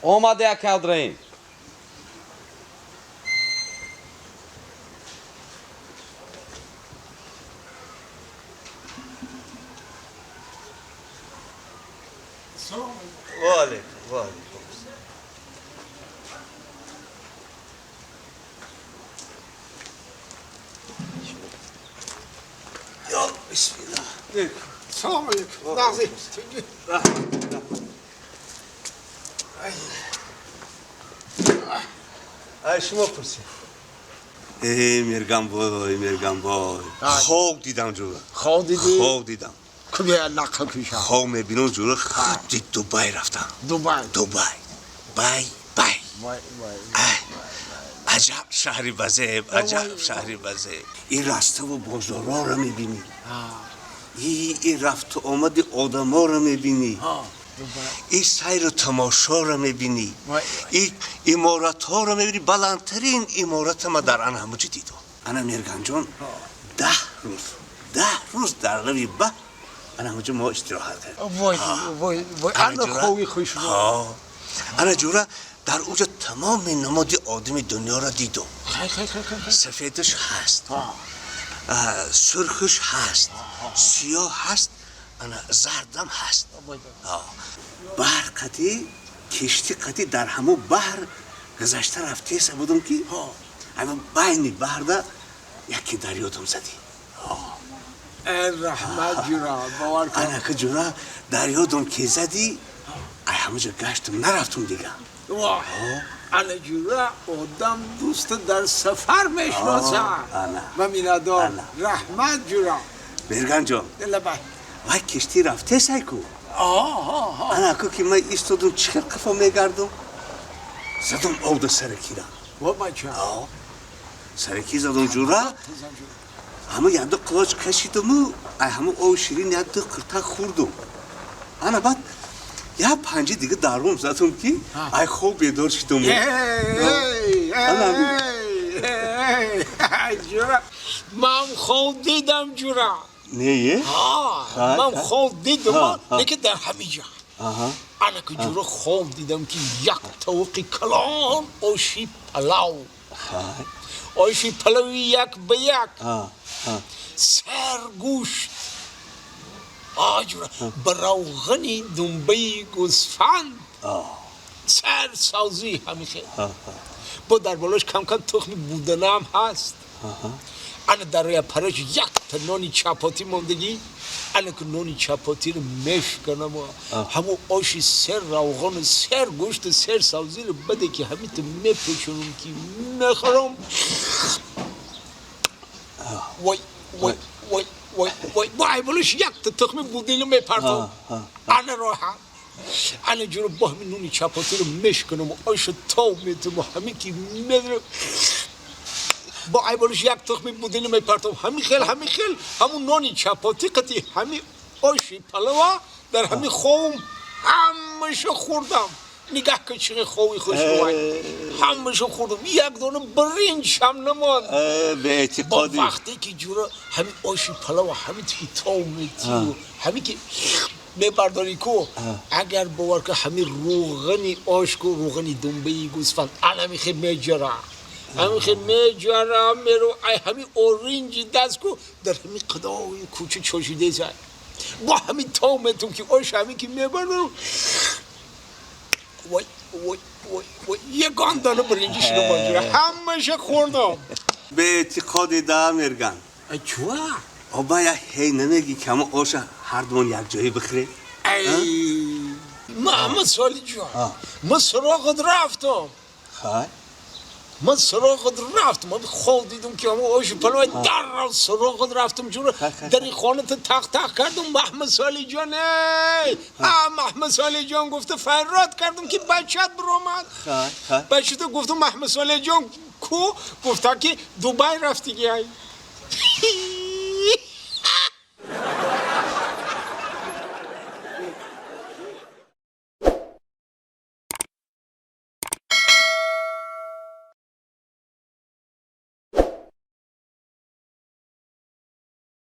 Омаде, ака Абдураҳим. Ва алейкум, ва алейкум. Ё бисмиллаҳ. Салом алейкум. Нағзи. Ай, шумо пурсед. Э, Миргамбой, Миргамбой. Хоб дидам, ҷура. Хоб дидӣ? Хоб дидам. Куби нақл куша. Хоб мебинам, ҷура, худи Дубай рафтам. Дубай. Дубай. Бай, бай. Вай, вай. Ай, аҷаб шаҳри базеб, аҷаб шаҳри базеб. Ин раставу бозорҳоро мебинӣ. Ин рафту омади одаморо мебинӣ. Ин сайру тамошоро мебинӣ. Ин иморатҳоро мебинӣ. Баландтарин имората ма дар ана ҳамуҷо дидам. Ана, Мирганҷон, 10 рӯз, 10 рӯз дар лави баҳр ана ҳамуҷо мо истироҳат кардем. Вой, вой, вой. Ана хови хушрӯ. Ана, ҷура, дар уҷо тамоми намоди одами дунёро дидум. Хай, хай, хай, хай. Сафедаш ҳаст, сурхаш ҳаст, сиёҳ ҳаст, ана зардам ҳаст. Баҳр қати киштӣ қати дар ҳамун баҳр гузашта рафтеса будум, ки ҳамин байни баҳрда яке дарёдам задӣ. Раҳмат, ҷура, бовар кун. Анака, ҷура, дарёдам ки задӣ, ай ҳамаҷо гаштум, нарафтум дига. Ана, ҷура, одам дӯста дар сафар мешиносад. Ма миннатдор. Раҳмат, ҷура. Мирганҷон, вай киштӣ рафтесай ку. Анаку ки ман истодум, чӣ хел қафо мегардум, задум обда саракира. Сараки задум, ҷура, ҳама якду қулоч кашидуму ай ҳама оби ширин якду қиртак хӯрдум. Ана баъд як панҷи дига дарум задум, ки ай хоб бедор шидум. Ҷура, ман хоб дидам, ҷура. Не? Ман хоб дидам, лекин дар ҳамин ҷо. Ана ки, ҷура, хоб дидам, ки як тавоқи калон оши палав, оши палави як ба як, сар гӯшт, ҷура, ба равғани думбаи гӯсфанд, сар савзӣ, ҳамихел, бо дар болош камкам тухми буданаам ҳаст. Ана дар параш якта нони чапотӣ мондагӣ. Ана ки нони чапотиро мешканам, ҳамун оши сер равғону сер гӯшту сер савзиро баде ки ҳамито мепӯшонам, ки мехӯрам, вой, вой, вой, вой, вой! Бо айболош якта тухми будино мепартом. Ана роҳат. Ана, ҷуро, бо ҳамин нони чапотиро мешканам, ошу тов метуму ҳамин ки медорам, бо айболиш як тухми будино мепартом. Ҳамин хел, ҳамин хел, ҳамун нони чапотӣ қати ҳамин оши палава дар ҳамин ховум ҳамаша хӯрдам. Нигаҳ кун, чӣ хови хушрӯай! Ҳамаша хӯрдам, як дона биринҷ ҳам намонд. Беэътиқоди. Вақте ки, ҷура, ҳамин оши палава ҳамин ки тов метию, ҳамин ки мебардорӣ ку, агар бовар кун, ҳамин рӯғани ош ку, рӯғани думбаи гӯсфанд, анами хел меҷара, ҳамин хел меҷара, меро ай ҳамин оринҷи даст ку, дар ҳамин қадои кӯча чошидеса, бо ҳамин тов метум, ки ош ҳамин ки мебардорам, вой, вой, вой, вой, ягон дона биринҷи шуно, ҷура, ҳамаша хӯрдам. Беэътиқоди да, Мерган. Чуа? Оба, я ҳей намегӣ, ки ҳама оша ҳардумон якҷоя бихӯрем? Маҳмад Солиҷон, ман суроғат рафтам. Ман суроғат рафтам, ман хоб дидам, ки ҳама оши палова, даррав суроғат рафтам, ҷура, дари хоната тақ тақ кардам. «Маҳмад Солиҷон, эй, Маҳмад Солиҷон!» гуфта фарёд кардам, ки бачат биромад. Бачата гуфтам: «Маҳмад Солиҷон ку?» Гуфта, ки Дубай рафтигиай.